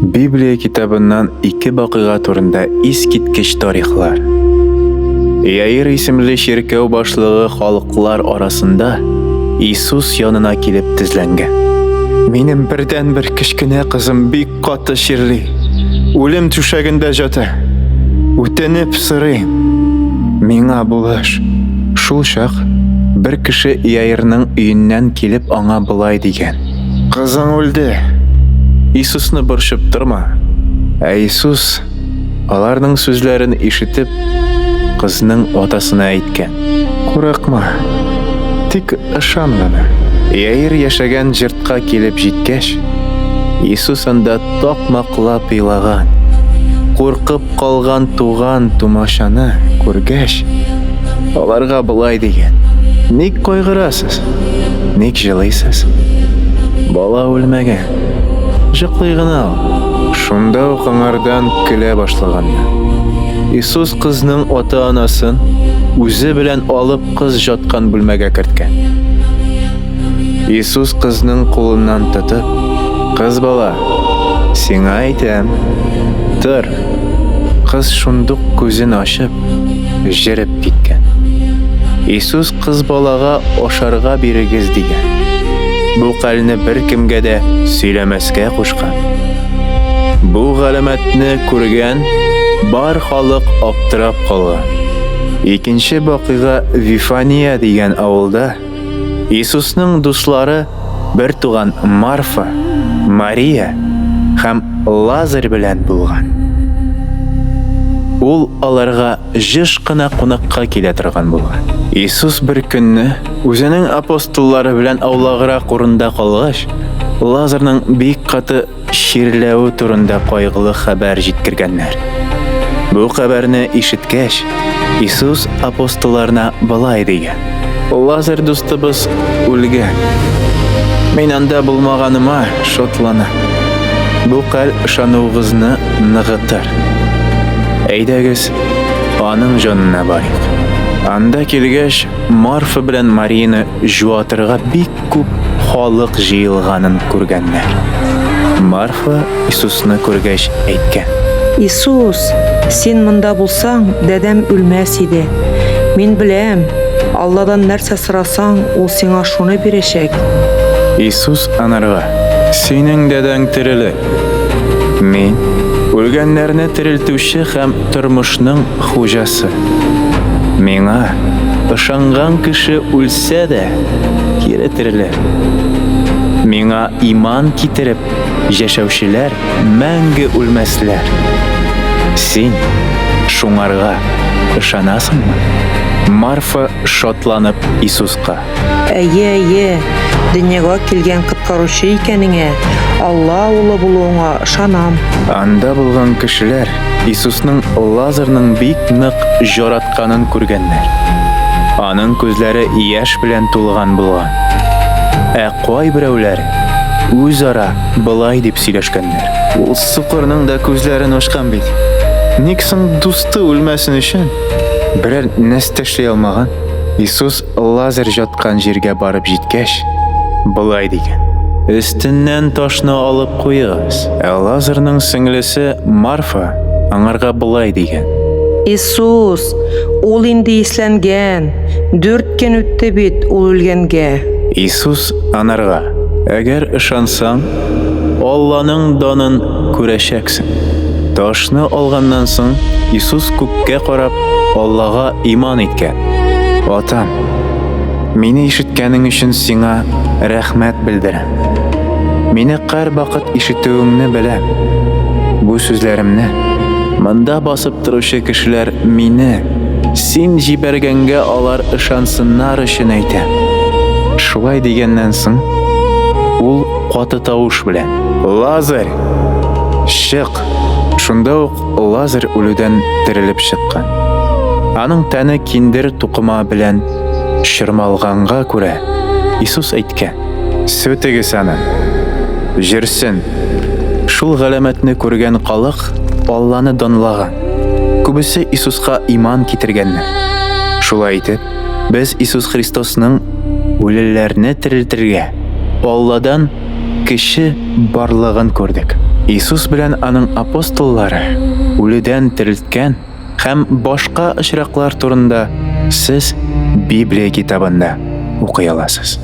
Библия китабыннан ике вакыйга турында искиткеч тарихлар. Яир исемле чиркәү башлыгы халыклар арасында Иисус янына килеп тезләнгән. Минем бердәнбер кечкенә кызым бик каты чирли. Үлем түшәгендә җата. Үтенеп сорыйм, миңа булыш. Шул чак бер кеше Яирның өеннән килеп аңа болай дигән. Кызың үлде. Иисусны борчып торма. Ә Иисус, аларның сүзләрен ишетеп, кызның атасына әйткән. Курыкма, тик ышан гына. Яир яшәгән җыртка килеп җиткәч, Иисус анда такмаклап елаган. Куркып калган туган тумачаны күргәч, аларга болай дигән: Ник кайгырасыз? Ник җылыйсыз? Бала үлмәгән. Җыклый гына ул. Шунда ук аңардан көлә башлаганнар. Иисус кызның ата-анасын үзе белән алып кыз жаткан бүлмәгә керткән. Иисус кызның кулыннан тотып, Кыз бала, сиңа әйтәм, тор. Кыз шундук күзен ачып, җөреп киткән. Иисус кыз балага ашарга бирегез дигән. Бу хәлне беркемгә дә сөйләмәскә кушкан. Бу галәмәтне күргән бар халык аптырап калган. Икенче вакыйга Вифания дигән авылда Иисусның дуслары бертуган Марфа, Мария һәм Лазарь белән булган. Ул аларга җыш кына кунакка килә торган булган. Иисус бер көнне үзенең апостоллары белән аулаграк урында калгач, Лазарның бик каты чирләве турында кайгылы хәбәр җиткергәннәр. Бу хәбәрне ишеткәч, Иисус апостолларына болай дигән: Лазарь дустыбыз үлгән. Мин анда булмаганыма шатланам. Бу хәл ышануыгызны ныгытыр. Әйдәгез, аның җанына барыйк. Анда килгәч, Марфа белән Марияны җуатырга бик күп халык җыелганын күргәннәр. Марфа Иисусны күргәч әйткән. Иисус, син монда булсаң, дәдәм үлмәс иде. Мин беләм, Алладан нәрсә сорасаң, ул сиңа шуны бирәчәк. Иисус анарга, Синең дәдәң терелер. Мин, үлгәннәрне терелтүче һәм тормышның хуҗасы. Миңа ышанган кеше үлсә дә, кире терелер. Миңа иман китереп яшәүчеләр мәңге үлмәсләр. Син шуңарга ышанасыңмы? Марфа шатланып Иисуска. Әйе, әйе, дөньяга килгән Коткаручы икәнеңә, Алла Улы булуыңа ышанам. Анда булган кешеләр Иисусның Лазарның бик нык җаратканын күргәннәр. Аның күзләре яшь белән тулган булган. Ә кайберәүләр үзара болай дип сөйләшкәннәр. Ул сукырның да күзләрен ачкан бит. Ник соң дусты үлмәсен өчен берәр нәрсә эшли алмаган? Иисус Лазарь җаткан җиргә барып җиткәч, болай дигән. Өстеннән ташны алып куегыз. Ә Лазарның сеңлесе Марфа аңарга болай дигән. Иисус, ул инде исләнгән, дүрт көн үтте бит ул үлгәнгә. Иисус анарга. Әгәр ышансаң, Алланың данын күрәчәксең. Ташны алганнан соң, Иисус күккә карап, Аллага иман иткән. Атам, мине ишеткәнең өчен сиңа рәхмәт белдерәм. Мине кәрвакыт ишетүеңне беләм. Бу сүзләремне монда басып торучы кешеләр мине син җибәргәнгә алар ышансыннар өчен әйтәм. Шулай дигәннән соң, ул каты тавыш белән: Лазарь, чык! Шунда ук Лазарь үлүдән терелеп чыккан. Аның тәне киндер тукыма белән чормалганга күрә, Иисус әйткән: Сүтегез аны, җөрсен. Шул галәмәтне күргән халык Алланы данлаган. Күбесе Иисуска иман китергәннәр. Шулай итеп, без Иисус Христосның үлеләрне терелтергә Алладан кеше барлыгын күрдек. Иисус белән аның апостоллары үледән терелткән һәм башка очраклар турында сез Библия китабында укый аласыз.